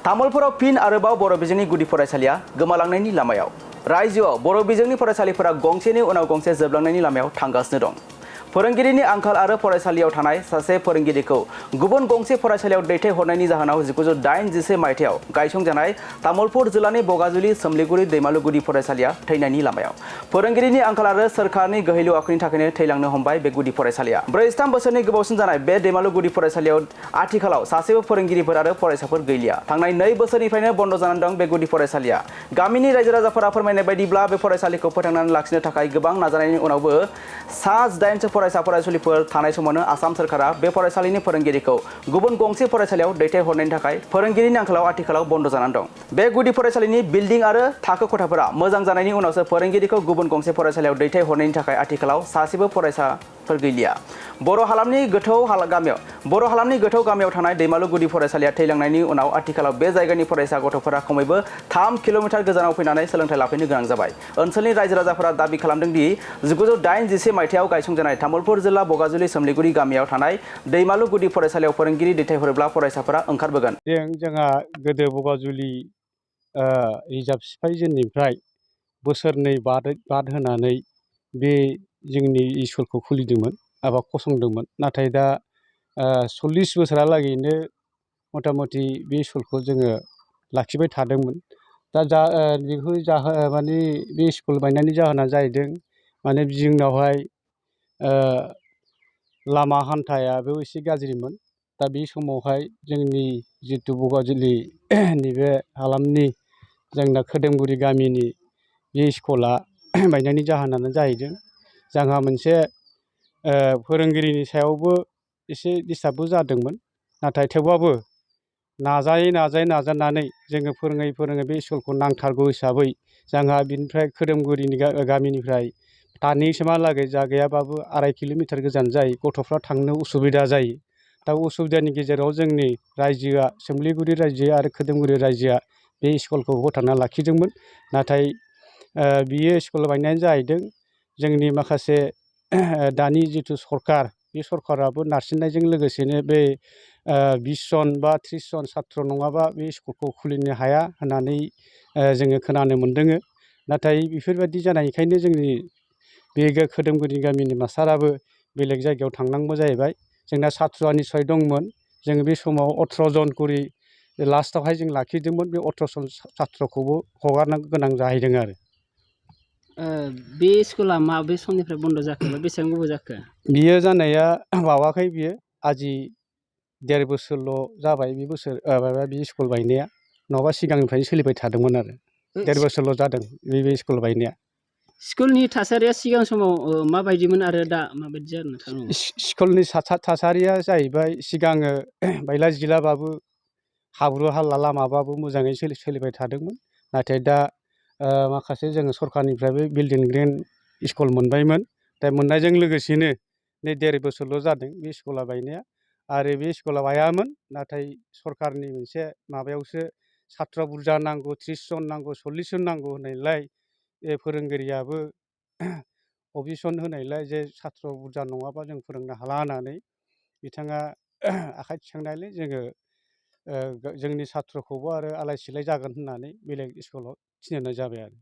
तामुलपुराव फिन आरोबाव बर' बिजोंनि गुदि फरायसालिया गोमालांनायनि लामायाव रायजोआव बर' बिजोंनि फरायसालिफोरा गंसेनि उनाव गंसे जोबलांनायनि लामायाव थांगासिनो दं। फोरोंगिरिनि आंखाल आरो फरायसालियाव थानाय सासे फोरोंगिरिखौ गुबुन गंसे फरायसालियाव दैथायहरनायनि जाहोनाव 1981 मायथाइयाव गायसंजानाय तामुलपुर जिल्लानि बगाजुलि सोमलिगुरि दैमालु गुदि फरायसालिया थैनायनि लामायाव। फोरोंगिरिनि आंखाल आरो सोरखारनि गोहैलु आखुनि थाखायनो थैलांनो हमबाय बे गुदि फरायसालिया। 43 बोसोरनि गोबावसिन जानाय बे दैमालु गुदि फरायसालियाव आथिखालाव सासेबो फोरोंगिरिफोर आरो फरायसाफोर गैलिया। थांनाय 2 बोसोरनिफ्रायनो बन्द जानानै दं बे गुदि फरायसालिया। गामिनि रायजो राजाफोरा फोरमायनाय बायदिब्ला बे फरायसालिखौ फोथांनानै लाखिनो थाखाय गोबां नाजानायनि उनावबो सा 8 फरायसा फरायसुलिफोर थानाय समावनो आसाम सोरखारा बे फरायसालिनि फोरोंगिरिखौ गुबुन गंसे फरायसालियाव दैथायहरनायनि थाखाय फोरोंगिरिनि आंखालाव आथिखालाव बन्द जानानै दं। बे गुदि फरायसालिनि बिल्डिं आरो थाखो खथाफोरा मोजां जानायनि उनावसो फोरोंगिरिखौ गुबुन गंसे फरायसालियाव दैथायहरनायनि थाखाय आथिखालाव सासेबो फरायसाफोर गैलिया। बर' हालामनि गोथौ गामियाव थानाय दैमालु गुदि फरायसालिया थैलांनायनि उनाव आथिखालाव बे जायगानि फरायसा गथ'फोरा खमैबो 3 किल'मिटार गोजानाव फैनानै सोलोंथाइ लाफैनो गोनां जाबाय। ओनसोलनि रायजो राजाफोरा दाबि खालामदों दि 1981 मायथाइयाव गायसंजानाय तामुलपुर जिल्ला बगाजुलि सोमलिगुरि गामियाव थानाय दैमालु गुदि फरायसालियाव फोरोंगिरि दैथायहरोब्ला फरायसाफोरा ओंखारबोगोन। जोंहा गोदो बगाजुलि रिजार्भ सिफायजेननिफ्राय बोसोरनै बाद होनानै बे जोंनि स्कुलखौ खुलिदोंमोन एबा फसंदोंमोन। नाथाय दा 40 बोसोरहालागैनो मथा मथि बे स्कुलखौ जोङो लाखिबाय थादोंमोन। दा बेखौ माने बे स्कुल बायनायनि जाहोना जाहैदों माने जोंनावहाय लामा हान्थायाबो एसे गाज्रिमोन। दा बे समावहाय जोंनि जितु बगाजुलि नैबे हालामनि जोंना खोदोमगुरि गामिनि बे स्कुला बायनायनि जाहोनानो जाहैदों जोंहा मोनसे फोरोंगिरिनि सायावबो एसे डिस्टार्बबो जादोंमोन। नाथाय थेवबाबो नाजानानै जोङो फोरोङै बे स्कुलखौ नांथारगौ हिसाबै जोंहा बिनिफ्राय खोदोमगुरिनि गामिनिफ्राय दानिसिमहालागै जा गैयाबाबो 2.5 किल'मिटार गोजान जायो। गथ'फ्रा थांनो उसुबिदा जायो। दा उसुबिदानि गेजेराव जोंनि रायजोआ सोमलिगुरि रायजो आरो खोदोमगुरि रायजोआ बे स्कुलखौ फोथांना लाखिदोंमोन। नाथाय बियो स्कुल बायनायानो जाहैदों जोंनि माखासे दानि जिथु सरकार, बे सरकाराबो नारसिननायजों लोगोसेनो बे 20 जन बा 30 जन सात्र नङाबा बे स्कुलखौ खुलिनो हाया होननानै जोङो खोनानो मोन्दों। नाथाय बेफोरबायदि जानायखायनो जोंनि बे खोदोमगुरि गामिनि मास्टाराबो बेलेग जायगायाव थांनांगौ जाहैबाय। जोंना सात्र'आ निस्सय दंमोन। जोङो बे समाव 18 जन करि लास्टआवहाय जों लाखिदोंमोन। बे 18 जन सात्र'खौबो हगारनो गोनां जाहैदों आरो। बे स्कुला माबे समनिफ्राय बन्द जाखो बा बेसेबां गोबाव जाखो? बियो जानाया बावाखै, बियो आजि 1.5 बोसोरल' जाबाय बे स्कुल बायनाया। नङाबा सिगांनिफ्रायनो सोलिबाय थादोंमोन आरो 1.5 बोसोरल' जादों बे स्कुल बायनाया। स्कुलनि थासारिया सिगां समाव माबायदिमोन आरो दा माबायदि जानो थाङो? स्कुलनि थासारिया जाहैबाय सिगाङो बायला जिलाबाबो हाब्रु हाला लामाबाबो मोजाङै सोलिबाय थादोंमोन। नाथाय दा माखासे जोङो सरखारनिफ्रायबो बिल्डिं ग्रेन स्कुल मोनबायमोन। दा मोननायजों लोगोसेनो नै 1.5 बोसोरल' जादों बे स्कुला बायनाया। आरो बे स्कुला बायामोन, नाथाय सरखारनि मोनसे माबायावसो सात्र बुरजा नांगौ, 30 जन नांगौ, 40 जन नांगौ होननायलाय फोरोंगिरियाबो अबजेक्सन होनायलाय जे सात्र बुरजा नङाबा जों फोरोंनो हाला होननानै बिथाङा आखाइ थिखांनायलाय जोङो जोंनि सात्रखौबो आरो आलाय सिलाय जागोन होननानै बेलेग स्कुलाव थिनहरनाय जाबाय आरो।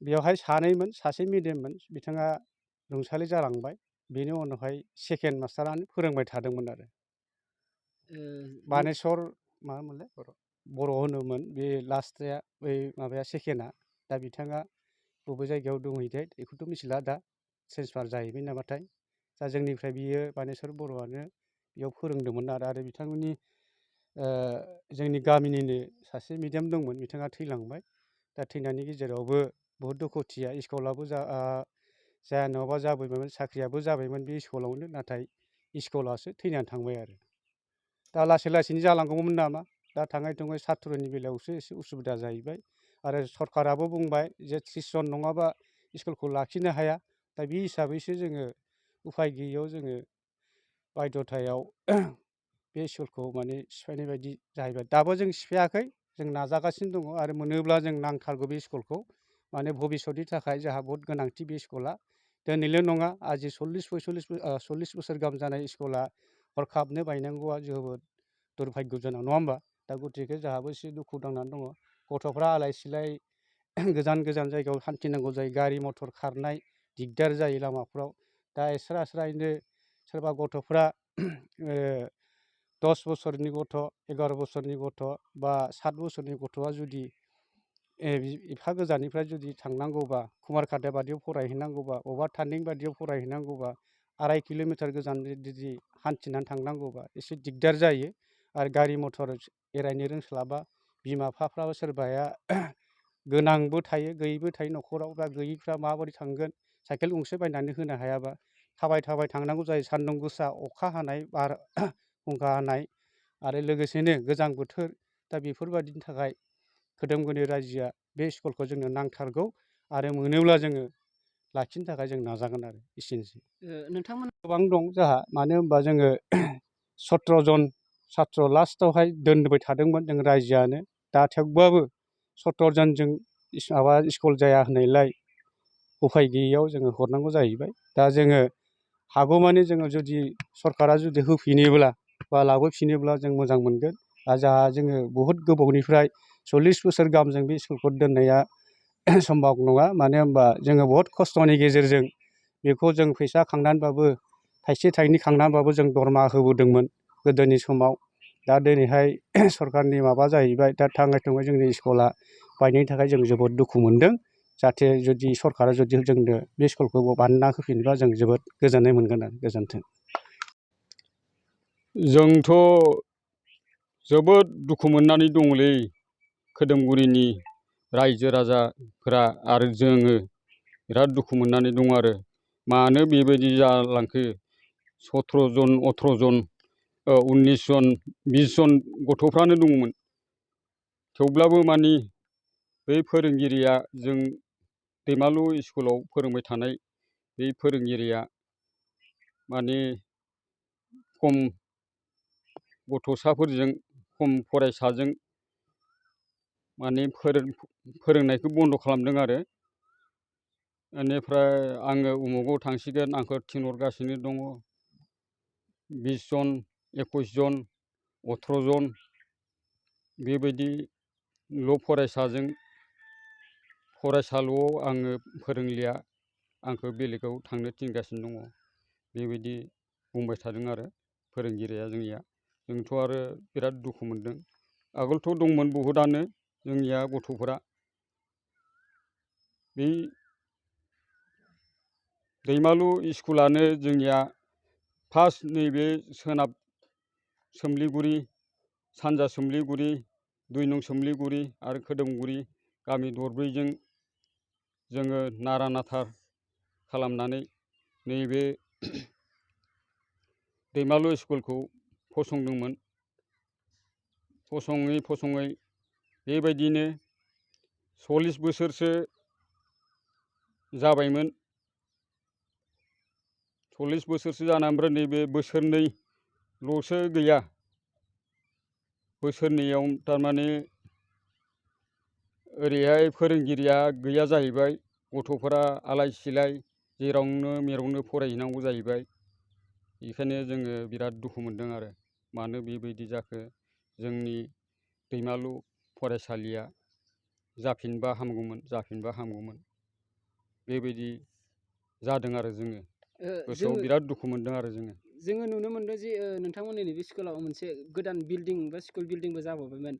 बेवहाय सानैमोन, सासे मेडियाममोन, बिथाङा रुंसारि जालांबाय। बेनि उनावहाय सेकेन्ड मास्टारानो फोरोंबाय थादोंमोन आरो। बानेस्वर मामोनलाय बर' होनोमोन बे लास्टआ, बै माबाया सेकेन्डआ। दा बिथाङा बबे जायगायाव दंहैथाय बेखौथ' मिथिला, दा ट्रेन्सफार जाहैबाय नामाथाय। दा जोंनिफ्राय बियो बानेस्वर बर'आनो बेयाव फोरोंदोंमोन आरो बिथांमोननि जोंनि गामिनिनो सासे मेडियाम दंमोन, बिथाङा थैलांबाय। दा थैनायनि गेजेरावबो बहुद दुखुथिया। स्कुलाबो जाया नङाबा जाबायमोन, साख्रियाबो जाबायमोन बे स्कुलावनो, नाथाय स्कुलासो थैनानै थांबाय आरो। दा लासै लासैनो जालांगौमोन नामा। दा थाङै थुङै सात्र'नि बेलायावसो एसे उसुबिदा जाहैबाय। आरो सरकाराबो बुंबाय जे 30 जन नङाबा स्कुलखौ लाखिनो हाया। दा बे हिसाबैसो जोङो उफाय गैयैयाव जोङो बायध'थायाव बे स्कुलखौ माने सिफायनाय बायदि जाहैबाय। दाबो जों सिफायाखै, जों नाजागासिनो दङ आरो मोनोब्ला जों नांथारगौ बे स्कुलखौ। माने भबिसतनि थाखाय जोंहा बहुद गोनांथि बे स्कुला। दिनैल' नङा, आजि 40 बोसोर गाहाम जानाय स्कुला हरखाबनो बायनांगौआ जोबोद दुरभाग्यजनक, नङा होमबा? दा गतिके जोंहाबो एसे दुखु नांनानै दङ। गथ'फ्रा आलाय सिलाय गोजान गोजान जायगायाव हान्थिनांगौ जायो, गारि मथर खारनाय दिगदार जायो लामाफ्राव। दा एस्रा एस्रायैनो सोरबा गथ'फ्रा 10 बोसोरनि गथ', 11 बोसोरनि गथ' बा 7 बोसोरनि गथ'आ जुदि एफा गोजाननिफ्राय जुदि थांनांगौबा, कुमारघाटा बादियाव फरायहैनांगौबा, बबेबा टार्निं बादियाव फरायहैनांगौबा, 2.5 किल'मिटार गोजान जुदि हान्थिनानै थांनांगौबा एसे दिगदार जायो। आरो गारि मथर एरायनो रोंस्लाबा, बिमा बिफाफ्राबो सोरबाया गोनांबो थायो, गैयैबो थायो न'खराव। दा गैयैफ्रा माबोरै थांगोन, साइकेल गंसे बायनानै होनो हायाबा थाबाय थाबाय थांनांगौ जायो। सान्दुं गोसा, अखा हानाय, बारहुंखा हानाय आरो लोगोसेनो गोजां बोथोर। दा बेफोरबादिनि थाखाय खोदोमगुरि रायजोआ बे स्कुलखौ जोंनो नांथारगौ आरो मोनोब्ला जोङो लाखिनो थाखाय जों नाजागोन आरो एसेनोसै। नोंथांमोन गोबां दं जोंहा, मानो होनबा जोङो 17 जन सात्र लास्टआवहाय दोनबाय थादोंमोन जों रायजोआनो। दा थेवबाबो 17 जनजों माबा स्कुल जाया होननायलाय उफाय गैयैयाव जोङो हरनांगौ जाहैबाय। दा जोङो हागौमानि जोङो जुदि सरकारा जुदि होफिनोब्ला बा लाबोफिनोब्ला जों मोजां मोनगोन। आरो जोङो बहुद गोबावनिफ्राय 40 बोसोर गाहाम जों बे स्कुलखौ दोननाया सम्भब नङा। मानो होनबा जोङो बहुद खस्थ'नि गेजेरजों बेखौ जों फैसा खांनानैबाबो, थाइसे थाइनै खांनानैबाबो जों दरमाहा होबोदोंमोन गोदोनि समाव। दा दिनैहाय सरकारनि माबा जाहैबाय, दा थाङै थुङै जोंनि स्कुला बायनायनि थाखाय जों जोबोद दुखु मोनदों। जाहाथे जुदि सरकारा जुदि जोंनो बे स्कुलखौ बानायना होफिनोबा जों जोबोद गोजोननाय मोनगोन आरो। गोजोन्थों। जोंथ' जोबोद दुखु मोननानै दङलै खोदोमगुरिनि रायजो राजाफोरा आरो जोङो बिराद दुखु मोननानै दङ आरो। मानो बेबायदि जालांखो? 17 जन, 18 जन, 19 जन, 20 जन गथ'फ्रानो दङमोन। थेवब्लाबो मानि बै फोरोंगिरिया, जों दैमालु स्कुलाव फोरोंबाय थानाय बै फोरोंगिरिया माने खम गथ'साफोरजों, खम फरायसाजों माने फोरोंनायखौ बन्द' खालामदों आरो। बेनिफ्राय आङो उमुगाव थांसिगोन, आंखौ थिनहरगासिनो दङ। 20 जन, 21 जन, 18 जन बेबायदिल' फरायसाल'आव आङो फोरोंलिया, आंखौ बेलेगाव थांनो थिनगासिनो दङ। बेबायदि बुंबाय थादों आरो फोरोंगिरिया जोंनिया। जोंथ' आरो बिराद दुखु मोनदों। आगोलथ' दंमोन बहुदआनो जोंनिया गथ'फोरा। बै दैमालु स्कुलानो जोंनिया फार्स्ट नैबे सोनाब सोमलिगुरि, सानजा सोमलिगुरि, 2 नं सोमलिगुरि आरो खोदोमगुरि गामि दरब्रैजों जोङो नारा नाथा खालामनानै नैबे दैमालु स्कुलखौ फसंदोंमोन। फसङै फसङै बेबायदिनो 40 बोसोरसो जाबायमोन। 40 बोसोरसो जाना ओमफ्राय नैबे बोसोरनैल'सो गैया। बोसोरनैयाव थारमाने ओरैहाय फोरोंगिरिया गैया जाहैबाय। गथ'फोरा आलाय सिलाय जेरावनो मेरावनो फरायहैनांगौ जाहैबाय। बेखायनो जोङो बिराद दुखु मोनदों आरो। मानो बेबायदि जाखो? जोंनि दैमालु फरायसालिया जाफिनबा हामगौमोन। बेबायदि जादों आरो जोङो गोसोआव बिराद दुखु मोनदों आरो जोङो। जोङो नुनो मोनदों जे नोंथांमोननि नैबे स्कुलाव मोनसे गोदान बिल्डिं बा स्कुल बिल्डिंबो जाबावबायमोन।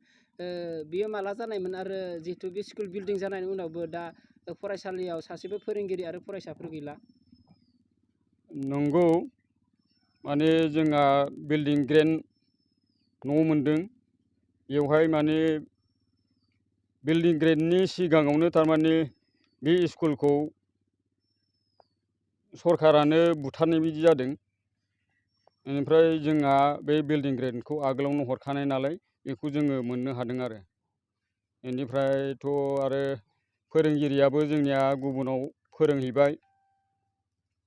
बियो माला जानायमोन? आरो जिहेतु बे स्कुल बिल्डिं जानायनि उनावबो दा फरायसालियाव सासेबो फोरोंगिरि आरो फरायसाफोर गैला। नंगौ, माने जोंहा बिल्डिं ग्रेन्ड न' मोनदों। बेवहाय माने बिल्डिं ग्रेन्डनि सिगाङावनो थारमाने बे स्कुलखौ सरकारानो बुथारनाय बायदि जादों। बेनिफ्राय जोंहा बे बिल्डिं ग्रेन्डखौ आगोलावनो हरखानाय नालाय बेखौ जोङो मोननो हादों आरो। बेनिफ्रायथ' आरो फोरोंगिरियाबो जोंनिया गुबुनाव फोरोंहैबाय।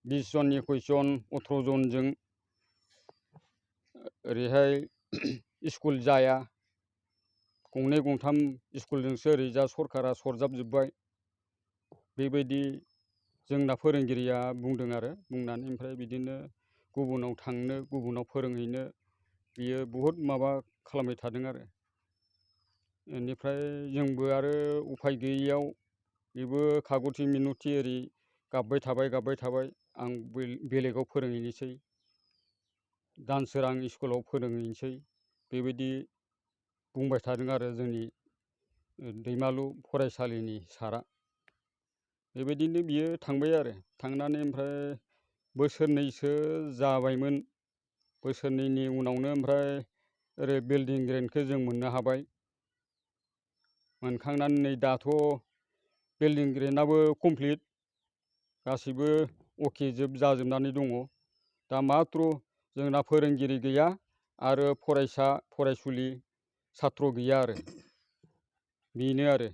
20 जन, 21 जन, 18 जनजों ओरैहाय स्कुल जाया। 2 2 स्कुलजोंसो ओरैजा सरकारा सरजाबजोब्बाय। बेबायदि जोंना फोरोंगिरिया बुंदों आरो। बुंनानै ओमफ्राय बिदिनो गुबुनाव थांनो, गुबुनाव फोरोंहैनो बियो बहुद माबा खालामबाय थादों आरो। बेनिफ्राय जोंबो आरो उफाय गैयैयाव बेबो कागथि मिनथि ओरै गाबबाय थाबाय आं बेलेगाव फोरोंहैनोसै दानसोरां स्कुलाव फोरोंहैनोसै बेबायदि बुंबाय थादों आरो जोंनि दैमालु फरायसालिनि सारा। बेबायदिनो बियो थांबाय आरो थांनानै ओमफ्राय बोसोरनैसो जाबायमोन। बोसोरनैनि उनावनो ओमफ्राय ओरै बिल्डिं ग्रेन्टखौ जों मोननो हाबाय। मोनखांनानै नै दाथ' बिल्डिं ग्रेन्टआबो कमप्लिट गासिबो अके जाजोबनानै दङ। दा माथ्र' जोंना फोरोंगिरि गैया आरो फरायसा फरायसुलि साथ्र' गैया आरो बेनो आरो।